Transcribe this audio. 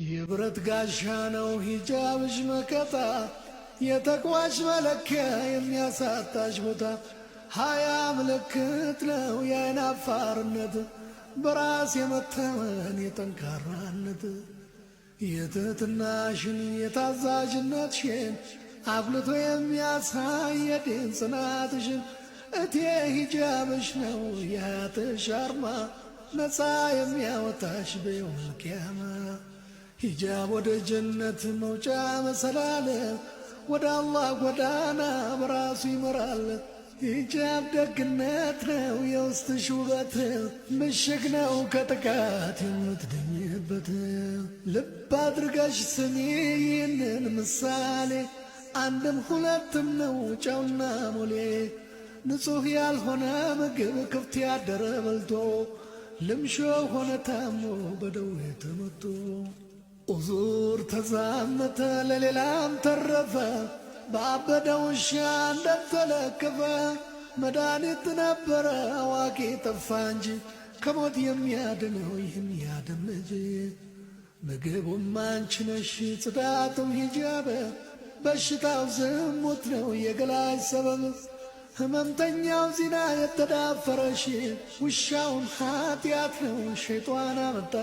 የብረት ጋሻ ነው ሂጃብሽ መከታ፣ የተቅዋሽ መለኪያ የሚያሳጣሽ ቦታ። ሀያ ምልክት ነው የአይን አፋርነት፣ በራስ የመተመን የጠንካራነት። የትህትናሽን የታዛዥነትሽን አጉልቶ የሚያሳይ የዲን ጽናትሽን። እቴ ሂጃብሽ ነው የሀያትሽ አርማ፣ ነፃ የሚያወጣሽ በየውመል ቂያማ። ሂጃብ ወደ ጀነት መውጫ መሰላል፣ ወደ አላህ ጎዳና በራሱ ይመራል። ሂጃብ ደግነት ነው የውስጥሽ ውበት፣ ምሽግ ነው ከጥቃት የምትድኝበት። ልብ አድርገሽ ስሚ ይህንን ምሳሌ፣ አንድም ሁለትም ነው ጨውና ሞሌ። ንጹሕ ያልሆነ ምግብ ክፍት ያደረ በልቶ፣ ልምሾ ሆነ ታሞ በደዌ ተመቶ። ኡዙር ተዛመተ ለሌላም ተረፈ፣ ባበደ ውሻ እንደተለከፈ። መድኃኒት ነበረ አዋቂ ጠፋ እንጂ፣ ከሞት የሚያድነው ይህን ያድም ልጅ። ምግቡም አንቺ ነሽ ጽዳቱም ሂጃብ፣ በሽታው ዝሙት ነው የገላሽ ሰበብ። ህመምተኛው ዚና የተዳፈረሽ፣ ውሻውም ኃጢአት ነው ሸይጧን አመጣ።